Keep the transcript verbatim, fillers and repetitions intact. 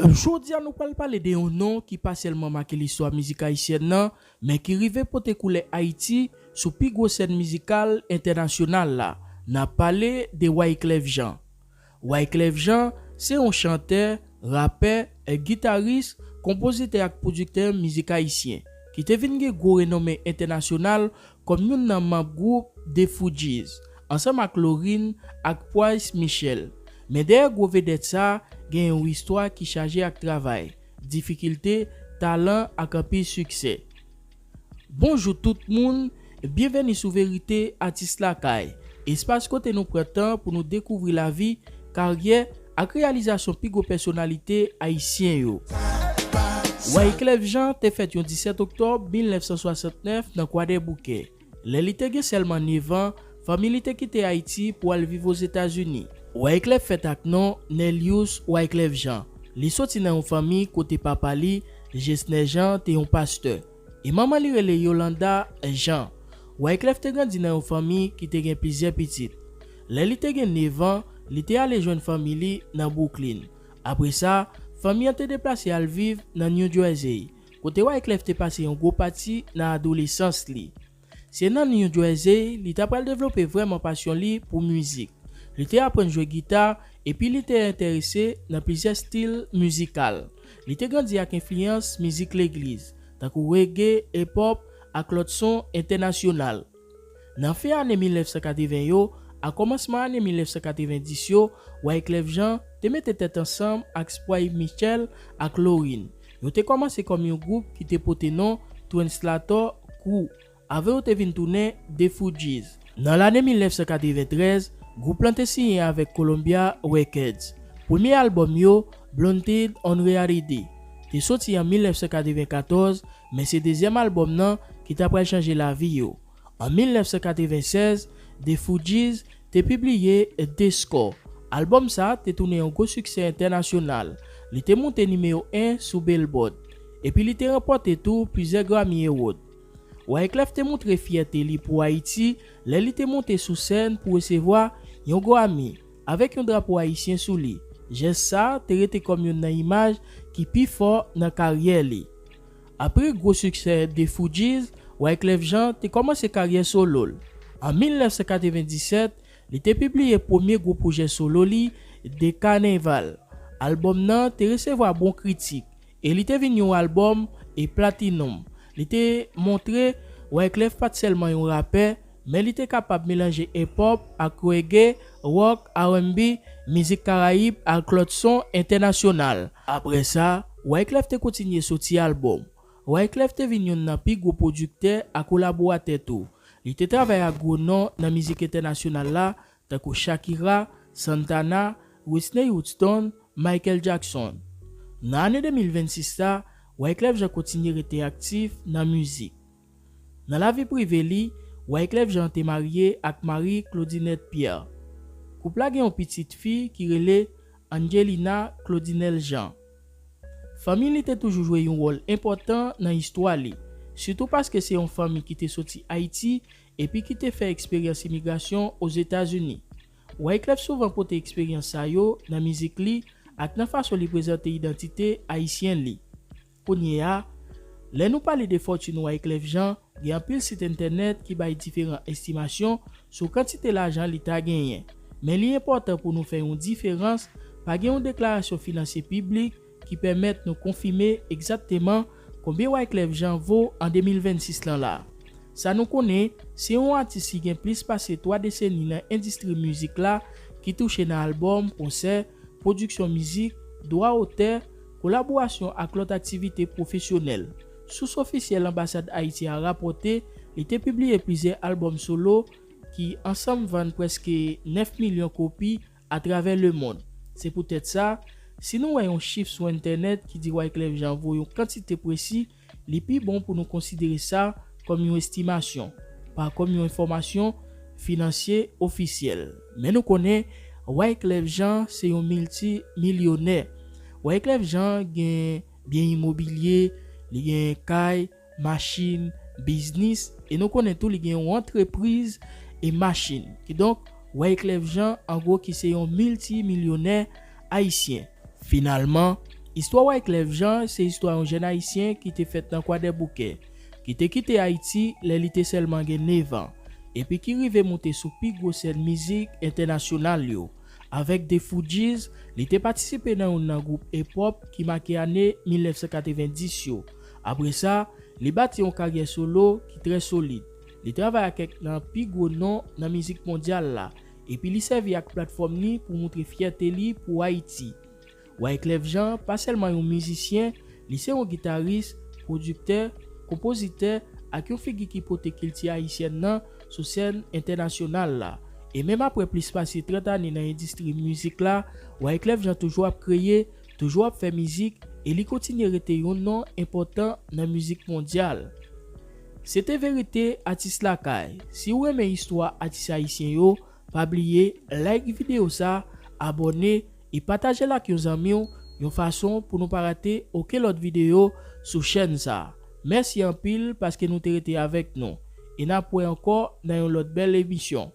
Jodi a nou pral pale de yon non ki pa sèlman make listwa mizik ayisyèn nan, men ki rive pote koulè Ayiti sou pi gwo sèn mizikal entènasyonal la. N ap pale de Wyclef Jean. Wyclef Jean se yon chantè, rapè, gitaris, konpozitè ak pwodiktè mizik ayisyen ki te vin gen gwo renome entènasyonal kòm youn nan manm gwoup The Fugees, ansanm ak Lauryn ak Price Michel. Men dèyè gwo vedèt sa a, gen yon istwa ki chaje ak travay, difikilte, talan ak anpil siksè. Bonjou tout moun, byenveni sou Verite Atis Lakay, espas kote nou pran tan pou nou dekouvri lavi, karyè ak reyalizasyon pi gwo pèsonalite ayisyen yo. Wyclef Jean te fèt yon disèt oktòb mil nèf san swasannnèf nan Kwadèboukè. Lè li te gen sèlman nèf an, fanmi li te kite Ayiti pou al viv Ozetazini. Wyclef fèt ak non Nelius Wyclef Jean. Li soti nan yon fanmi kote papa li, Gesner Jean, te yon pastè, e manman li rele Yolanda Jean. Wyclef te grandi nan yon fanmi ki te gen plizyè pitit. Lè li te gen nèf an, li te ale jwenn fanmi li nan Brooklyn. Apre sa, fanmi an te deplase al viv nan New Jersey, kote Wyclef te pase yon gwo pati nan adolesans li. Se nan New Jersey li ta pral devlope vrèman pasyon li pou mizik. Li te aprann jwe gita, epi li te enterese nan plizyè stil mizikal. Li te grandi ak enfliyans mizik legliz, tankou reggae, hip-hop ak lòt son entènasyonal. Nan fen ane mil nèf san katreven yo, ak kòmansman ane mil nèf san katreven dis yo, Wyclef Jean te mete tèt ansanm ak Price Michel ak Lauryn. Yo te kòmanse kòm yon gwoup ki te pote non Translator Crew, avan yo te vin tounen The Fugees. Nan lane mil nèf san katreven trèz, gwoup lan te siyen avèk Columbia Records. Premye albòm yo, Blunted on Reality, te soti an mil nèf san katreven katòz, men se dezyèm albòm nan ki ta pral chanje lavi yo. An mil nèf san katreven sèz, The Fugees te pibliye The Score. Albòm sa a te tounen yon gwo siksè entènasyonal. Li te moute nimewo en sou Billboard, epi li te ranpòte tou plizyè Grammy Award. Wyclef te montre fyète li pou Ayiti lè li te monte sou sèn pou resevwa yon Grammy avèk yon drapo ayisyen sou li. Jès sa a te rete kòm youn nan imaj ki pi fò nan karyè li. Apre gwo siksè The Fugees, Wyclef Jean te kòmanse karyè solo l. An mil nèf san katreven disèt, li te pibliye premye gwo pwojè solo li, The Carnival. Albòm nan te resevwa bon kritik, e li te vin yon albòm e platinum. Li te montre Wyclef pa t sèlman yon rapè, men li te kapab melanje hip-hop ak reggae, rock, R and B, mizik Karayib ak lòt son entènasyonal. Apre sa, Wyclef te kontinye soti albòm. Wyclef te vin youn nan pi gwo pwodiktè ak kolaboratè tou. Li te travay ak gwo non nan mizik entènasyonal la, tankou Shakira, Santana, Whitney Houston, Michael Jackson. Nan ane de mil vennsis sa, Wyclef Jean kontinye rete aktif nan mizik. Nan lavi prive li, Wyclef Jean te marye ak Marie Claudinette Pierre. Koup la gen yon pitit fi ki rele Angelina Claudinel Jean. Fanmi li te toujou jwe yon wòl enpòtan nan istwa li, sitou paske se yon fanmi ki te soti Ayiti epi ki te fè eksperyans imigrasyon Ozetazini. Wyclef souvan pote eksperyans sa yo nan mizik li ak nan fason li prezante idantite ayisyen li. Kounye a, lè nou pale de fòtin Wyclef Jean, gen anpil sit entènèt ki bay diferan estimasyon sou kantite lajan li ta genyen. Men li enpòtan pou nou fè yon diferans, pa gen yon deklarasyon finansye piblik ki pèmèt nou konfime egzakteman konbyen Wyclef Jean vo an de mil vennsis lan la. Sa nou konnen, se yon atis ki gen plis pase twa deseni nan endistri mizik la, ki touche nan albòm, konsè, pwodiksyon mizik, dwa otè, kolaborasyon ak lòt aktivite pwofesyonèl. Sous ofisyèl Anbasad Ayiti a rapòte li te pibliye plizyè albòm solo ki ansanm vann prèske nèf milyon kopi atravè lemonn. Se poutèt sa, si nou wè yon chif sou entènèt ki di Wyclef Jean vo yon kantite presi, li pi bon pou nou konsidere sa kòm yon estimasyon, pa kòm yon enfòmasyon finansye ofisyèl. Men nou konnen, Wyclef Jean se yon miltimilyonè. Wyclef Jean gen byen imobilye, li gen kay, machin, biznis, e nou konnen tou li gen yon antrepriz e machin. Kidonk, Wyclef Jean, an gwo, ki se yon miltimilyonè ayisyen. Finalman, Istwa Wyclef Jean se istwa yon jèn ayisyen ki te fèt nan Kwadèboukè, ki te kite Ayiti lè li te sèlman gen nèf an, epi ki rive moute sou pi gwo sèn mizik entènasyonal yo. Avèk The Fugees, li te patisipe nan youn nan gwoup hip-hop ki make ane mil nèf san katrevenndis yo. Apre sa, li bati yon karyè solo ki trè solid. Li travay ak kèk nan pi gwo non nan mizik mondyal la, epi li sèvi ak platfòm li pou moutre fyète li pou Ayiti. Wyclef Jean pa sèlman yon mizisyen, li se yon gitaris, pwodiktè, konpozitè, ak yon figi ki pote kilti ayisyèn nan sou sèn entènasyonal la. E menm apre plis pase trant ane nan endistri mizik la, Wyclef Jean toujou ap kreye, toujou ap fè mizik, e li kontinye rete yon non enpòtan nan mizik mondyal. Se te Verite Atis Lakay. Si w renmen istwa atis ayisyen yo, pa bliye like videyo sa, abòne, e pataje l ak yon zanmi w, yon fason pou nou pa rate okenn lòt videyo sou chèn sa. Mèsi anpil paske nou te rete avèk nou, e n ap wè ankò nan yon lòt bèl emisyon.